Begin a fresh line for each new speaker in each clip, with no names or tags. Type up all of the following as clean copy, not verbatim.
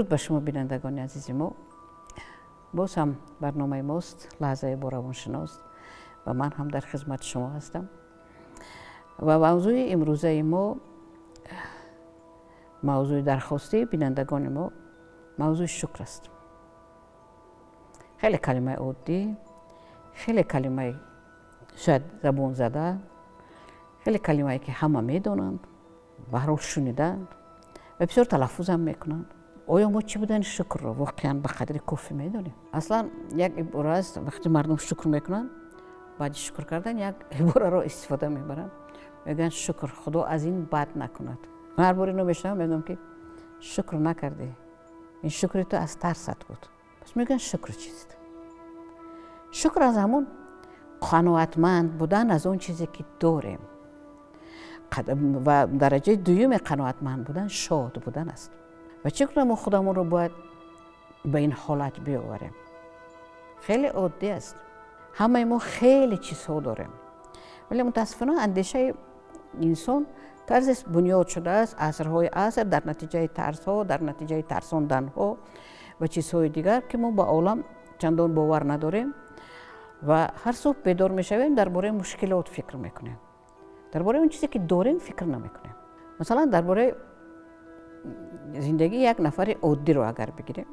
Дуруд ба шумо, бинандагони азизи мо. Боз ҳам барномаи мост «Лаҳзаи бо равоншинос» ва ман ҳам дар хизмати шумо ҳастам. Ва мавзӯи имрӯзаи мо, мавзӯи дархостии бинандагони мо, мавзӯи шукр аст. Хеле калимаи оддӣ, хеле калимаи шояд забонзада, хеле калимае ки ҳама медонанд, ба ҳар ҳол шуниданд ва бисёр талаффузам мекунанд. Оё мо чӣ будани шукрро воқеан ба қадри кофӣ медонем? Аслан як ибора аст, вақте мардум шукр мекунанд, баъди шукр кардан як ибораро истифода мебаранд, мегӯянд: «Шукр, Худо аз ин бад накунад». Ман ҳар бор ино мешунавам, мегӯям ки шукр накардӣ, ин шукри ту аз тарсат буд. Пас мегӯянд: шукр чист? Шукр аз ҳамон қаноатманд будан аз он чизе ки дорем, ва дараҷаи дуюми қаноатманд будан шод будан аст. Ва чӣ гуна мо худамонро бояд ба ин ҳолат биёварем? Хеле оддӣ аст. Ҳамаи мо хеле чизҳо дорем, вале мутаассифона андешаи инсон тарзе бунёд шудааст асрҳои аср, дар натиҷаи тарсҳо, дар натиҷаи тарсонданҳо ва чизҳои дигар, ки мо ба олам чандон бовар надорем ва ҳар субҳ бедор мешавем, дар бораи мушкилот фикр мекунем, дар бораи он чизе ки дорем фикр намекунем. Масалан, дар бораи зиндагии як нафари оддиро агар бигирем,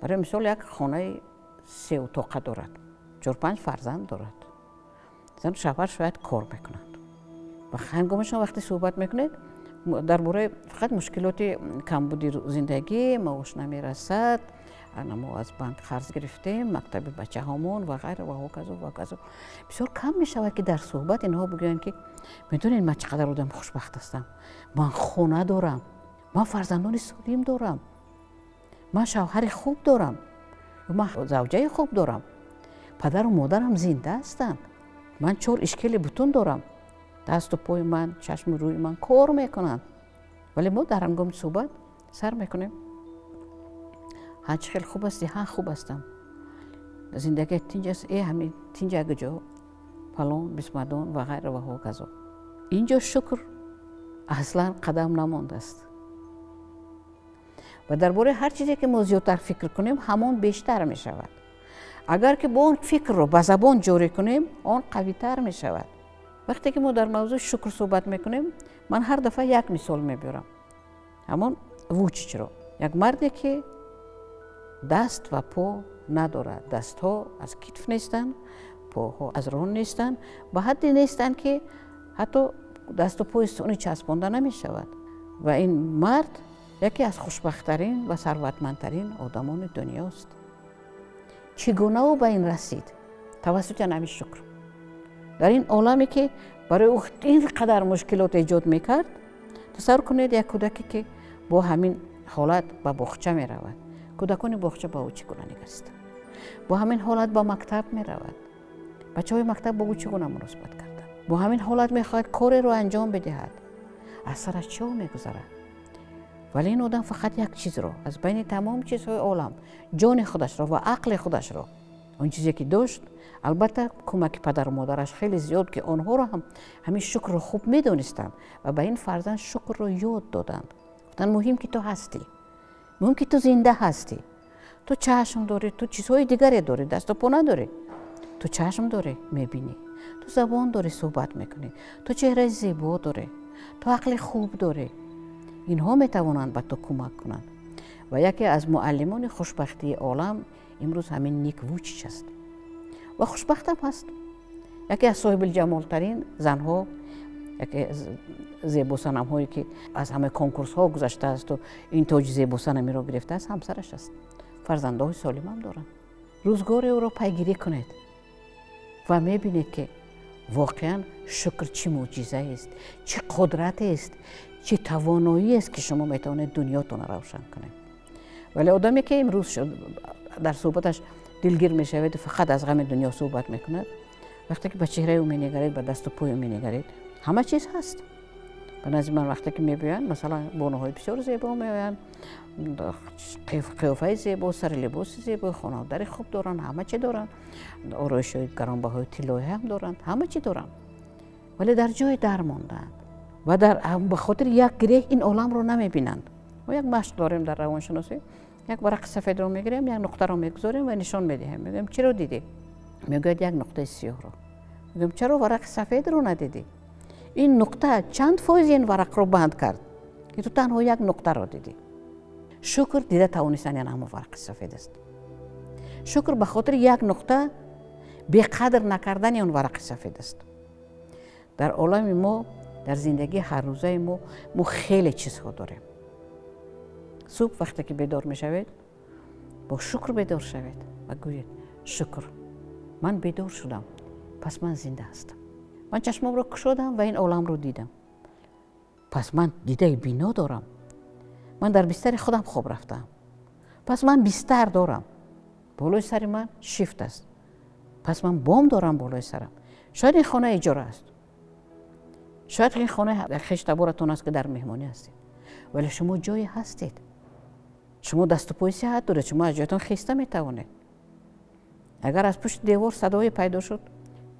барои мисол, як хонаи сеутоқа дорад, чор-панҷ фарзанд дорад, зану шавҳар шояд кор мекунанд. Ва ҳангомашон вақте суҳбат мекунед, дар бораи фақат мушкилоти камбуди зиндагӣ, маош намерасад, ана мо аз банк қарз гирифтем, мактаби бачаҳомон ва ғайра ва ҳоказо ва ҳоказо. Бисёр кам мешавад, ки дар суҳбат инҳо бигӯянд, ки медонед, ман чӣ қадар одами хушбахт ҳастам, ман хона дорам, ман фарзандони солим дорам, ман шавҳари хуб дорам, ман завҷаи хуб дорам, падару модарам зинда ҳастанд, ман чор ишкели бутун дорам, дасту пои ман, чашму рӯи ман кор мекунанд. Вале мо дар ҳангоми суҳбат сар мекунем: «Ҳа, чӣ хел хуб ҳастӣ?» «Ҳа, хуб ҳастам». «Зиндагият тинҷ аст?» «Э, ҳамин тинҷ куҷо, фалон бисмадон» ва ғайра ва ҳоказо. Инҷо шукр аслан қадам намондааст. Ва дар бораи ҳар чизе ки мо зиёдтар фикр кунем, ҳамон бештар мешавад. Агар ки бо он фикрро ба забон ҷорӣ кунем, он қавитар мешавад. Вақте ки мо дар мавзӯи шукр суҳбат мекунем, ман ҳар дафъа як мисол мебиёрам, ҳамон Вучичро, як марде ки даст ва по надорад, дастҳо аз китф нестанд, поҳо аз рон нестанд, ба ҳадде нестанд, ки ҳатто дасту пои сунъӣ часпонда намешавад. Ва ин мард яке аз хушбахттарин ва сарватмандтарин одамони дунёст. Чӣ гуна ӯ ба ин расид? Тавассути ҳамин шукр. Дар ин оламе ки барои ӯ ин қадар мушкилот эҷод мекард, тасаввур кунед, як кӯдаке ки бо ҳамин ҳолат ба боғча меравад, кӯдакони боғча ба ӯ чӣ гуна нигаристанд? Бо ҳамин ҳолат ба мактаб меравад, бачаҳои мактаб бо ӯ чӣ гуна муносибат карданд? Бо ҳамин ҳолат мехоҳад кореро анҷом бидиҳад, аз сараш чиҳо мегузарад? Вале ин одам фақат як чизро аз байни тамом чизҳои олам, ҷони худашро ва ақли худашро, он чизе ки дошт, албатта кӯмаки падару модараш хеле зиёд, ки онҳоро ҳам ҳамин шукрро хуб медонистанд ва ба ин фарзанд шукрро ёд доданд. Гуфтанд: «Муҳим ки ту ҳастӣ, муҳим ки ту зинда ҳастӣ, ту чашм дорӣ, ту чизҳои дигаре дорӣ, дасту по надорӣ, ту чашм дорӣ, мебинӣ, ту забон дорӣ, суҳбат мекунӣ, ту чеҳраи зебо дорӣ, ту ақли хуб дорӣ, инҳо метавонанд ба ту кӯмак кунанд». Ва яке аз муаллимони хушбахтии олам имрӯз ҳамин Ник Вучич аст ва хушбахтам ҳаст. Яке аз соҳибилҷамолтарин занҳо, яке аз зебосанамҳое ки аз ҳамаи конкурсҳо гузаштаасту ин тоҷи зебосанамиро гирифтааст, ҳамсараш аст. Фарзандои солимам доранд. Рӯзгори ӯро пайгирӣ кунед ва мебинед, ки воқеан шукр чӣ мӯъҷизаест, чӣ қудратест, чӣ тавоноиест, ки шумо метавонед дунётонро равшан кунед. Вале одаме ки имрӯз дар суҳбаташ дилгир мешавед, фақат аз ғами дунё суҳбат мекунад, вақте ки ба чеҳраи ӯ менигаред, ба дасту пои ӯ менигаред, ҳама чиз ҳаст. Ба назди ман вақте ки мебиёянд, масалан, бонуҳои бисёр зебо меоянд, қиёфаи зебо, сари либоси зебо, хонаводари хуб доранд, ҳама чи доранд, ороишҳои гаронбаҳои тиллоӣ ҳам доранд, ҳама чи доранд, вале дар ҷое дар мондаанд ва ба хотири як гиреҳ ин оламро намебинанд. Мо як машқ дорем дар равоншиносӣ. Як варақи сафедро мегирем, як нуқтаро мегузорем ва нишон медиҳем. Мегӯем, чиро дидӣ? Мегӯяд, як нуқтаи сиёҳро. Мегӯем, чаро варақи сафедро надидӣ? Ин нуқта чанд фоизи ин варақро банд кард, ки ту танҳо як нуқтаро дидӣ? Шукр дида тавонистан яна ҳамон варақи сафед аст. Шукр ба хотири як нуқта беқадр накардани он варақи сафед аст. Дар олами мо, дар зиндагии ҳаррӯзаи мо, мо хеле чизҳо дорем. Субҳ вақте ки бедор мешавед, бо шукр бедор шавед ва гӯед: шукр, ман бедор шудам, пас ман зинда ҳастам. Ман чашмомро кушодам ва ин оламро дидам, пас ман дидаи бино дорам. Ман дар бистари худам хоб рафтаам, пас ман бистар дорам. Болои сари ман шифт аст, пас ман бом дорам болои сарам. Шояд ин хона иҷора аст, шояд ин хона хештаборатон аст, ки дар меҳмонӣ ҳастед, вале шумо ҷое ҳастед, шумо дасту пои сиҳат доред, шумо аз ҷоятон хеста метавонед. Агар аз пушти девор садое пайдо шуд,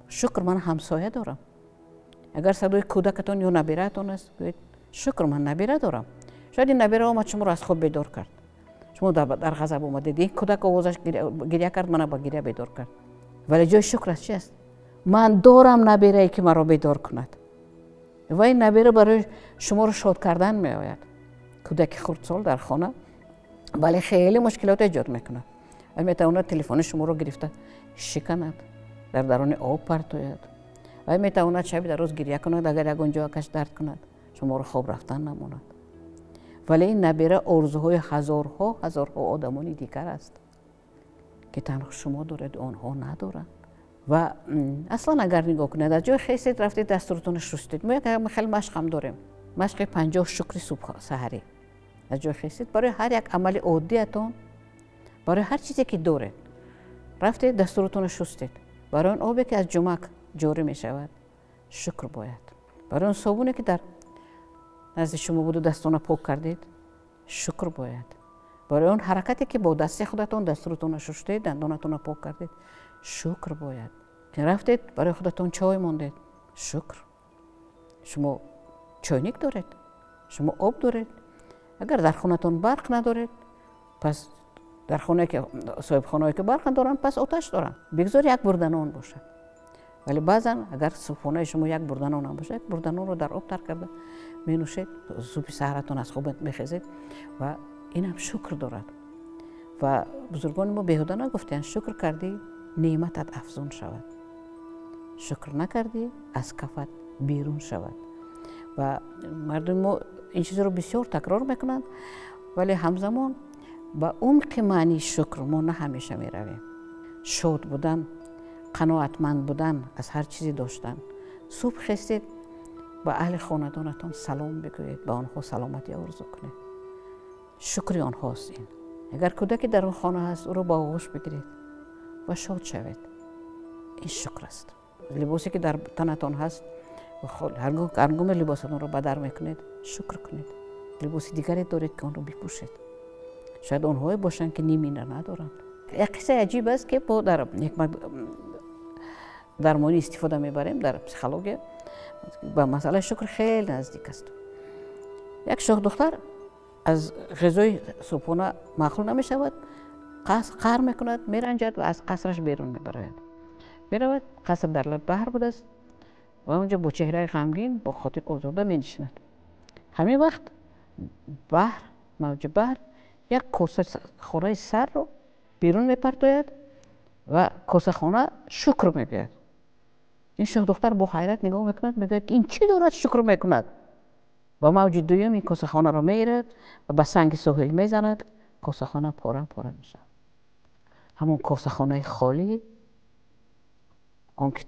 шукр, ман ҳамсоя дорам. Агар садои кӯдакатон ё набираатон аст, гӯед: шукр, ман набира дорам. Шояд ин набира омад, шуморо аз хоб бедор кард, шумо дар ғазаб омадед, ин кӯдак овозаш гиря кард, мана ба гиря бедор кард. Вале ҷои шукр аз чи аст? Ман дорам набирае, ки маро бедор кунад, ва ин набира барои шуморо шод кардан меояд. Кӯдаки хурдсол дар хона вале хеле мушкилот эҷод мекунад. Вай метавонад телефони шуморо гирифта шиканад, дар даруни об партояд. Вай метавонад шаби дароз гиря кунад, агар ягон ҷоякаш дард кунад, шуморо хоб рафтан намонад. Вале ин набира орзуҳои ҳазорҳо ҳазорҳо одамони дигар аст, ки танҳо шумо доред, онҳо надоранд. Ва аслан агар нигоҳ кунед, аз ҷои хестед, рафтед, дастуртонро шустед. Мо як хеле машқам дорем, машқи 50 шукри саҳарӣ. Аз ҷои хестед, барои ҳар як амали оддиятон, барои ҳар чизе ки доред, рафтед, дастуртонро шустед, барои он обе, ки аз ҷумак ҷорӣ мешавад, шукр бояд. Барои он собуне, ки дар назди шумо буду дастона пок кардед, шукр бояд. Барои он ҳаракате, ки бо дасти худатон дастуртонро шуштед, дандонатонро пок кардед, шукр бояд. Рафтед, барои худатон чой мондед, шукр, шумо чойник доред, шумо об доред. Агар дар хонатон барқ надоред, пас дар хонае ки соҳибхонаое ки барқ надоранд, пас оташ доранд. Бигзор як бурда нон бошад, вале баъзан агар субҳонаи шумо як бурда нонам бошад, як бурда нонро дар об тар карда менӯшед, субҳи саҳаратон аз хоб мехезед ва инам шукр дорад. Ва бузургони мо беҳуда нагуфтанд: шукр кардӣ, неъматат афзун шавад, шукр накардӣ, аз кафат берун шавад. Ва мардуми мо ин чизро бисёр такрор мекунанд, вале ҳамзамон ба умқи маънии шукр мо на ҳамеша меравем. Шод будан, қаноатманд будан аз ҳар чизе доштан. Субҳ хестед, ба аҳли хонадонатон салом бигӯед, ба онҳо саломатӣ орзу кунед, шукри онҳост ин. Агар кӯдаке дар он хона ҳаст, ӯро ба оғӯш бигиред ва шод шавед, ин шукр аст. Либосе, ки дар танатон ҳаст, ҳаргоме либосатонро бадар мекунед, шукр кунед, либоси дигаре доред, ки онро бипӯшед. Шояд онҳое бошанд, ки нимина надоранд. Як қиссаи аҷиб аст, ки мо дар ҳикмат дармонӣ истифода мебарем, дар психология ба масъалаи шукр хеле наздик аст. Як шоҳдухтар аз ғизои субҳона маъқул намешавад, қаҳр мекунад, меранҷад ва аз қасраш берун мебарояд. Меравад, қаср дар лаб баҳр будааст ва онҷо бо чеҳраи ғамгин, бо хотир озурда менишинад. Ҳамин вақт баҳр, мавҷи баҳр як косахонаи сарро берун мепартояд ва косахона шукр мегӯяд. Ин шоҳдухтар бо ҳайрат нигоҳ мекунад, мегӯяд, ин чӣ дорад, шукр мекунад? Ба мавҷи дуюм ин косахонаро мегирад ва ба санги соҳил мезанад, косахона пора пора мешавад. Ҳамон косахонаи холӣ, он ки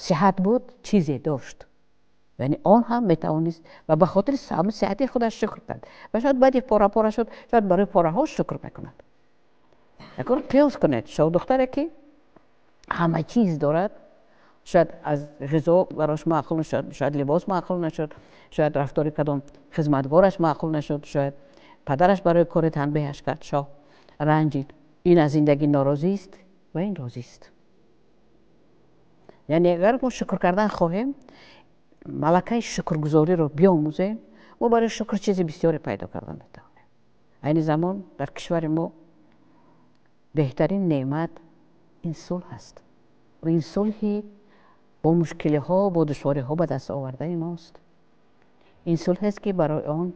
сиҳат буд, чизе дошт, яъне он ҳам метавонист ва ба хотири сиҳати худаш шукр кард. Ва шояд баъди пора пора шуд, шояд барои пораҳо шукр мекунад. Акун қиёс кунед: шоҳдухтаре, ки ҳама чиз дорад, шояд аз ғизо барош маъқул нашуд, шояд либос маъқул нашуд, шояд рафтори кадом хизматгораш маъқул нашуд, шояд падараш барои кори танбеҳаш кард, шоҳ ранҷид. Ин аз зиндагӣ норозист ва ин розист. Яъне агар мо шукр кардан хоҳем, малакаи шукргузориро биомӯзем, мо барои шукр чизи бисёре пайдо карда метавонем. Айни замон дар кишвари мо беҳтарин неъмат ин сулҳ аст. Ва ин сулҳи бо мушкилиҳо, бо душвориҳо ба даст овардаи мост. Ин сулҳест, ки барои он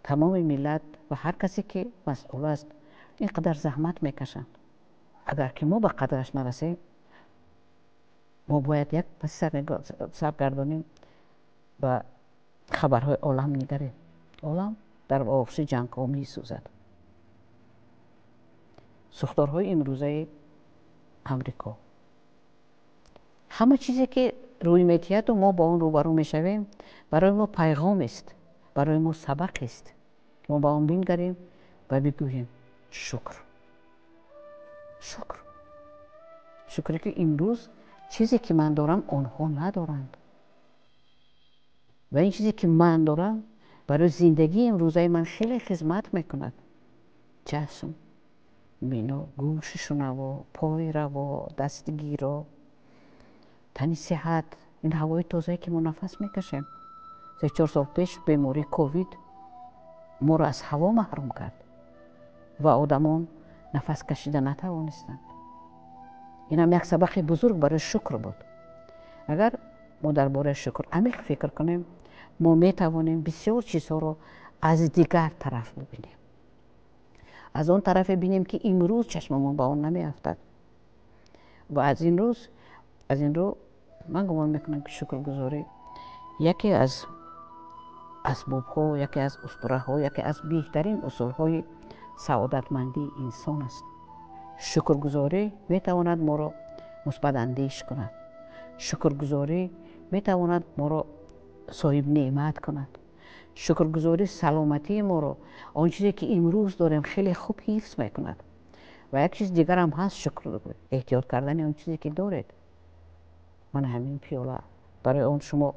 тамоми миллат ва ҳар касе, ки масъул аст, ин қадар заҳмат мекашанд. Агар ки мо ба қадраш нарасем, мо бояд як паси сар гардонем, ба хабарҳои олам нигарем. Олам дар оғӯши ҷангҳо месӯзад. Сӯхторҳои имрӯзаи Амрико, ҳама чизе, ки рӯй медиҳаду мо ба он рӯбарӯ мешавем, барои мо пайғомест, барои мо сабақест. Мо ба он бингарем ва бигӯем: шукр, шукр, шукре, ки имрӯз чизе, ки ман дорам, онҳо надоранд ва ин чизе, ки ман дорам, барои зиндагии имрӯзаи ман хеле хизмат мекунад. Чашм бино, гӯши шунаво, пои раво, дасти гиро, тани сиҳат, ин ҳавои тозае, ки мо нафас мекашем. 3-4 сол пеш бемории ковид моро аз ҳаво маҳрум кард ва одамон нафас кашида натавонистанд. Инам як сабақи бузург барои шукр буд. Агар мо дар бораи шукр амиқ фикр кунем, мо метавонем бисёр чизҳоро аз дигар тараф бибинем, аз он тарафе бинем, ки имрӯз чашмамон ба он намеафтад. Ва аз ин рӯ ман гумон мекунам, ки шукргузорӣ яке аз асбобҳо, яке аз устураҳо, яке аз беҳтарин усулҳои саодатмандии инсон аст. Шукргузорӣ метавонад моро мусбатандеш кунад. Шукргузорӣ метавонад моро соҳиб неъмат кунад. Шукргузорӣ саломатии моро, он чизе, ки имрӯз дорем, хеле хуб ҳифз мекунад. Ва як чиз дигарам ҳаст: шукр эҳтиёт кардани он чизе, ки доред. Ман ҳамин пиёла, барои он шумо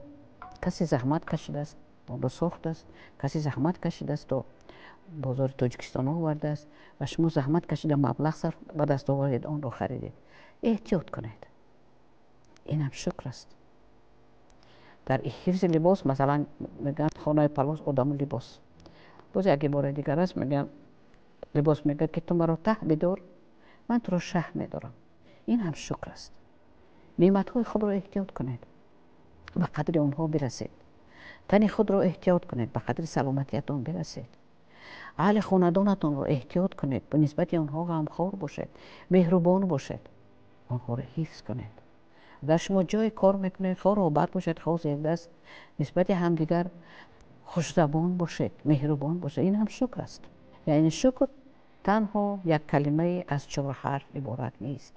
касе заҳмат кашидааст, онро сохтааст, касе заҳмат кашидааст, то бозори Тоҷикистон овардааст ва шумо заҳмат кашида, маблағ сарф ба даст овардед, онро харидед. Эҳтиёт кунед, инам шукр аст. Дар ҳифзи либос, масалан, мегӯянд: хонаи палос, одаму либос. Боз як ибораи дигар аст, мегӯянд: либос мегӯяд, ки ту маро таҳ бидор, ман туро шаҳ медорам. Ин ҳам шукр аст. Неъматҳои худро эҳтиёт кунед, ба қадри онҳо бирасед. Тани худро эҳтиёт кунед, ба қадри саломатиятон бирасед. Аҳли хонадонатонро эҳтиёт кунед, ба нисбати онҳо ғамхор бошед, меҳрубон бошед, онҳоро ҳифз кунед. Агар шумо ҷое кор мекунед, хоҳ роҳбар бошед, хоҳ зердаст, нисбати ҳамдигар хушзабон бошед, меҳрубон бошед. Ин ҳам шукр аст. Яъне шукр танҳо як калимаи аз чор ҳарф иборат нест.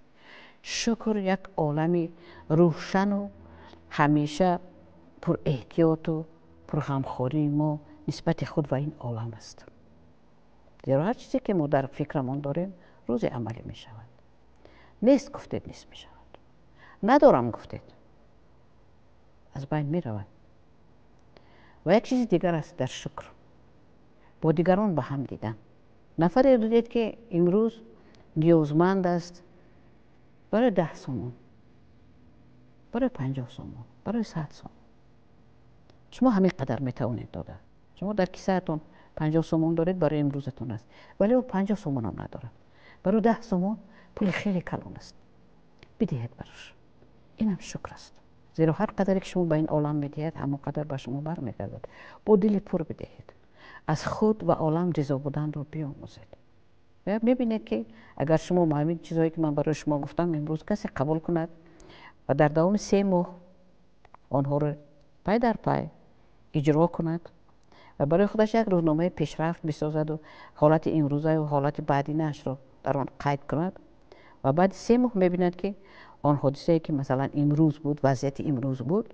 Шукр як олами рӯшану ҳамеша пурэҳтиёту пурғамхории мо нисбати худ ва ин олам аст. Зеро ҳар чизе, ки мо дар фикрамон дорем, рӯзе амалӣ мешавад. Нест гуфтед, нест мешавад. Надорам гуфтед, аз байн меравад. Ва як чизи дигар аст дар шукр: бо дигарон ба ҳам дидан. Нафаре дидед, ки имрӯз ниёзманд аст барои 10 сомон, барои 50 сомон, барои 100 сомон. Шумо ҳамин қадар метавонед дода. Шумо дар кисаатон 50 сомон доред, барои имрӯзатон аст, вале ӯ 50 сомонам надорад. Барои 10 сомон пули хеле калон аст. Бидиҳед барош. Инам шукр аст, зеро ҳар қадаре, ки шумо ба ин олам медиҳед, ҳамон қадар ба шумо бармегардад. Бо дили пур бидиҳед. Аз худ ва олам ризо буданро биомӯзед. Мебинед, ки агар шумо ҳамин чизҳое, ки ман барои шумо гуфтам, имрӯз касе қабул кунад ва дар давоми 3 моҳ онҳоро пай дар пай иҷро кунад ва барои худаш як рӯзномаи пешрафт бисозаду ҳолати имрӯзаю ҳолати баъдинаашро дар он қайд кунад, ва баъди 3 моҳ мебинад, ки он ҳодисае, ки масалан имрӯз буд, вазъияти имрӯз буд,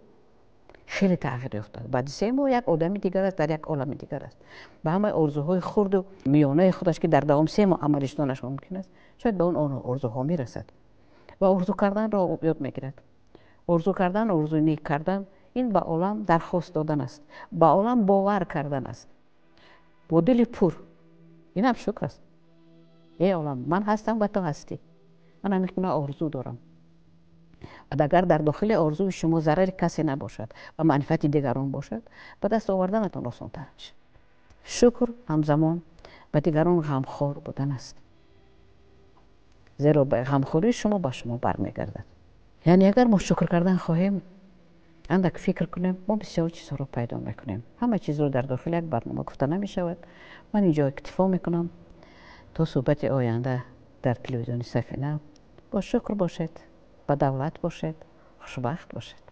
хеле тағйир ёфтааст. Баъди 3 моҳ як одами дигар аст, дар як олами дигар аст. Ба ҳамаи орзуҳои хурду миёнаи худаш, ки дар давоми 3 моҳ амалӣ шуданаш мумкин аст, шояд ба он орзуҳо мерасад ва орзу карданро ёд мегирад. Орзу кардан, орзуи нек кардан, ин ба олам дархост додан аст, ба олам бовар кардан аст бо дили пур. Ин ҳам шукр аст. Эй олам, ман ҳастам ва ту ҳастӣ. Ман ҳамин гуна орзу дорам. Агар дар дохили орзуи шумо зарари касе набошад ва манфиати дигарон бошад, ба даст оварданатон осонтар мешавад. Шукр ҳамзамон Ба дигарон ғамхор будан аст, зеро ғамхории шумо ба шумо бармегардад. Яъне агар мо шукр кардан хоҳем, андак фикр кунем, мо бисёр чизҳоро пайдо мекунем. Ҳама чизро дар дохили як барнома гуфта намешавад. Ман инҷо иктифо мекунам то суҳбати оянда дар телевизиони Сафина. Бо шукр бошед, ба давлат бошед, хушбахт бошед.